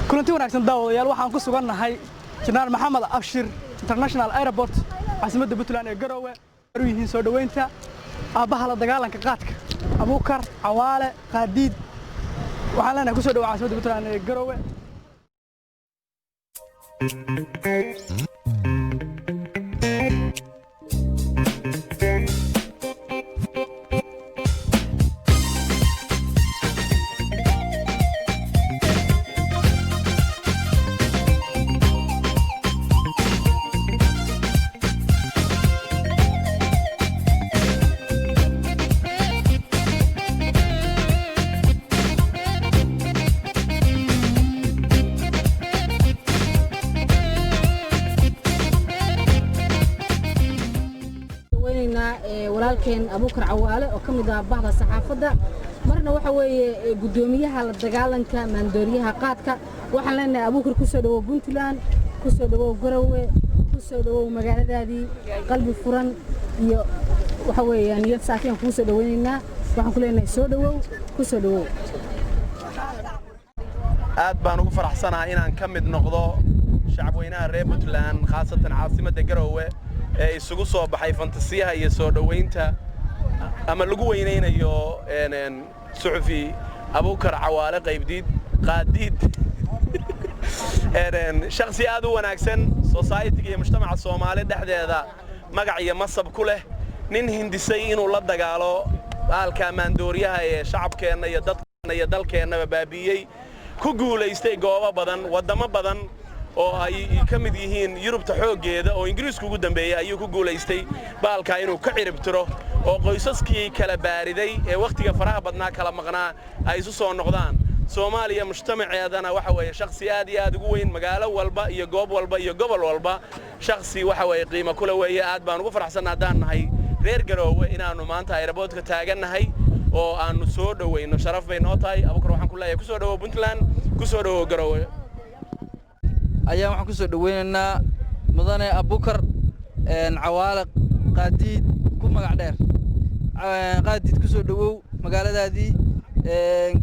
Kulanti wanaagsan, daawadayaal. Waxaan ku sugannahay Jenaraal Maxamed Abshir International Airport, caasimadda Puntland ee Garowe. U yihiin soo dhoweynta aabbaha la dagaalanka qaadka, Abuukar Cawaale Qaadiid. Waxaan leenahay, kusoo dhawa caasimadda Puntland ee Garowe. Weynaynaa walaalkeen Abuukar Cawaale oo ka mid ah bahda saxaafadda, marna waxa weeye guddoomiyaha la dagaalanka maandooriyaha qaadka. Waxaan leenahay, Abuukar, ku soo dhawow Puntland, ku soo dhawow Garowe, ku soo dhawow magaaladaadii. Qalbi furan iyo waxa weeye niyad saafiyan kugu soo dhaweynaynaa. Waxaan ku leenahay, soo dhawow, ku soo dhawow. Aad baan ugu faraxsanahay inaan ka mid noqdo shacabweynaha reer Puntland, khaasatan caasimadda Garowe, ee isugu soo baxay fantasiyaha iyo soo dhowaynta ama lagu weynaynayo suxufi Abuukar Cawaale Qaybdiid Qaadiid, shakhsi aad u wanaagsan, society-ga iyo mujtamaca Soomaali dhexdeeda magac iyo masab ku leh, nin hindisay inuu la dagaalo baalka maandooriyaha ee shacabkeenna iyo dadkeenna iyo dalkeennaba baabi'iyey, ku guulaystay goobo badan, waddamo badan oo ay ka mid yihiin Yurubta xooggeeda oo Ingiriisku ugu dambeeyey ayuu ku guulaystay baalkaa inuu ka cirib tiro, oo qoysaskii kala baariday ee wakhtiga faraha badnaa kala maqnaa ay isu soo noqdaan. Soomaaliya mujtamaceedana waxa weeye shakhsi aad iyo aad ugu weyn, magaalo walba iyo goob walba iyo gobol walba shakhsi waxa weeye qiimo kule weeye. Aad baan ugu faraxsanna haddaan nahay reer Garoowe inaannu maanta airport-ka taagannahay oo aannu soo dhowayno. Sharaf bay noo tahay. Abukar, waxaan ku leeyahay, ku soo dhowow Puntland, ku soo dhowow Garoowe. Ayaan waxaan ku soo dhoweynaynaa mudane Abukar Cawaale Qaadiid, ku magac dheer Qaadiid. Ku soo dhowow magaaladaadii,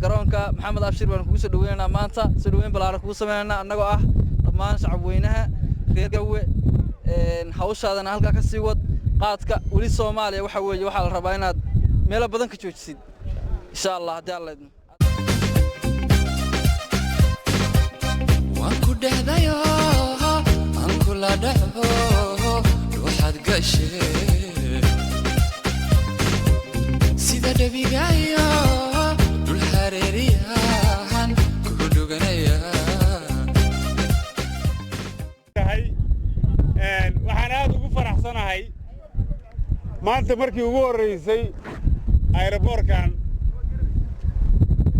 garoonka Maxamed Abshir baanu kugu soo dhoweynaynaa maanta. Soo dhoweyn ballaaran kugu sameynaynaa annagoo ah dhammaan shacabweynaha reer Garowe. Hawshaadana halkaa ka sii wad. Qaadka weli Soomaaliya waxa weeye waxaa la rabaa inaad meelo badan ka joojisid, insha Allah, haddii Alla idmo. Waan ku dhehdayo, aan kula dhaco, waxaad gashe sida dhabigayo dhul hareeriyahan kugu dhuganaya. Tahay waxaan aad ugu faraxsanahay maanta markii ugu horraysay airport-kan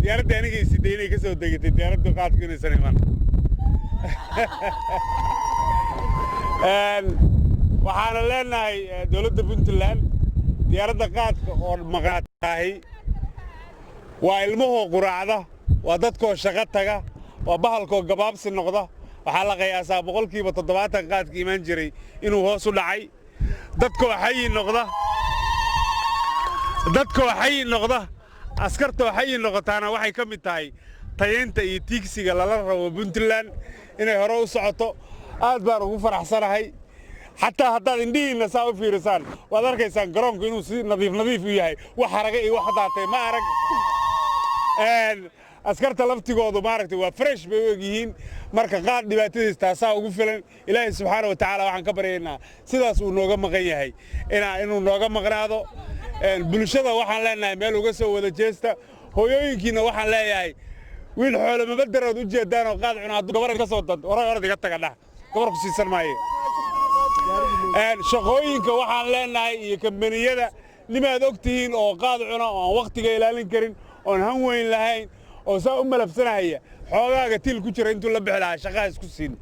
diyaaradda anigay siday inay ka soo degatay diyaaradda qaadku inaysan iman. Waxaana leenahay dowladda Puntland, diyaaradda qaadka oo maqaataahi waa ilmahoo quraacda, waa dadkoo shaqo taga, waa bahalkoo gabaabsi noqda. Waxaa la qiyaasaa 70% qaadka imaan jiray inuu hoos u dhacay. Dadkoo xayi noqda, dadkoo xayi noqda, askartoo xayi noqotaana waxay ka mid tahay tayeynta iyo tiigsiga lala rabo Puntland inay hore u socoto. Aad baan ugu faraxsanahay. Xataa haddaad indhihiinna saa u fiirisaan, waad arkaysaan garoonku inuu si nadiif nadiif u yahay. Wax haraga iyo wax daatay ma arag. Askarta laftigoodu maaragtay waa fresh bay u egyihiin. Marka qaad dhibaatadiis taasaa ugu filan. Ilaahay subxaana wa tacaala waxaan ka baryaynaa sidaas uu nooga maqan yahay inuu nooga maqnaado. Bulshada waxaan leenahay, meel uga soo wada jeesta. Hooyooyinkiinna waxaan leeyahay, wiil xoolo mabadarood u jeedaan oo qaad cuna hadduu gabar ka soo dad hore, orod iga taga, dhah, gabar ku siisan maaye. Shaqooyinka waxaan leenahay iyo kambaniyada, nimaad og tihiin oo qaad cuna oo aan wakhtiga ilaalin karin, oon han weyn lahayn, oo saa u malabsanahaya, xoogaaga tiil ku jira intuu la bixi lahaa shaqaha isku siin.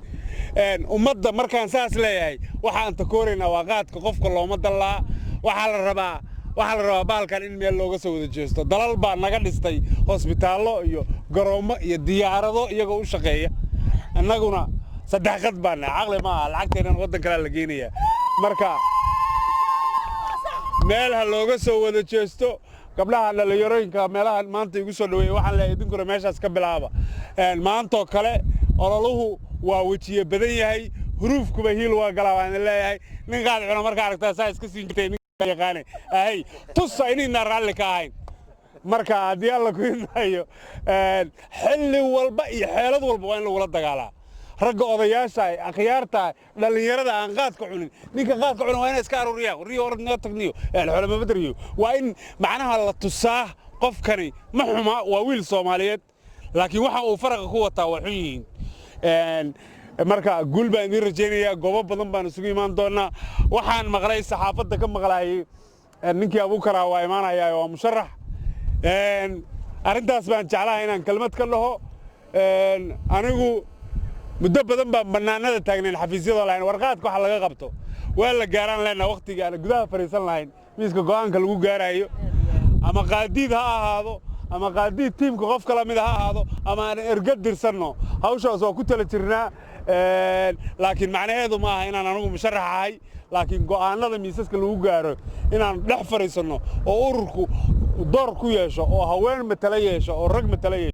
Ummadda markaan saas leeyahay, waxaan takooraynaa waa qaadka. Qofka looma dallaa. Waxaa la rabaa bahalkan in meel looga soo wada jeesto. Dalal baa naga dhistay hosbitaallo iyo garoommo iyo diyaarado iyagoo u shaqeeya. Innaguna saddex qad baa nahay, caqli ma aha, lacagteennan waddan kalea la geenayaa. Marka meel ha looga soo wada jeesto. Gabdhaha dhallinyarooyinka meelaha maanta igu soo dhaweeya waxaan leeyahay, idinkuna meeshaas ka bilaaba maantoo kale. Ololuhu waa wejiye badan yahay, huruufkuba hiil waa galaa. Waan idin leeyahay, nin qaad cuna markaa aragtaa saa iska siin jirtay ninka yaqaane ahay tusa inaynaa raalli ka ahayn. Marka haddii Alla ku idmaayo, xilli walba iyo xeelad walba waa in lagula dagaalaa ragga odayaasha, akhyaarta, dhallinyarada aan qaadka cunin. Ninka qaadka cuna waa inay iska aruuriyaan riyo orad naga tagniyo xolamabadriyo. Waa in macnaha la tusaa qofkani ma xuma, waa wiil Soomaaliyeed, laakiin waxa uu faraqa ku wataa waa xun yihiin. Marka guul baan idiin rajaynayaa. Goobo badan baan isugu imaan doonaa. Waxaan maqlay, saxaafadda ka maqlaayay, ninkii Abuukaraa waa imaanayaa, waa musharax. Arrintaas baan jeclahay inaan kelmad ka dhaho. Anigu muddo badan baan bannaanada taagnayn, xafiisyadoo lahayn warqaadka waxa laga qabto. Waa la gaaraan leenaha waqtiga aan gudaha fadhiisan lahayn miiska go'aanka lagu gaarayo, ama Qaadiid ha ahaado ama Qaadiid tiimka qof kala mida ha ahaado ama aan erga dirsanno. Hawshaas waa ku tala jirnaa, laakiin macnaheedu ma aha inaan anigu musharax ahay, laakiin go'aanada miisaska lagu gaaro inaan dhex fadhiisanno oo ururku door ku yeesho oo haween matala yeesho oo rag matala yeesho.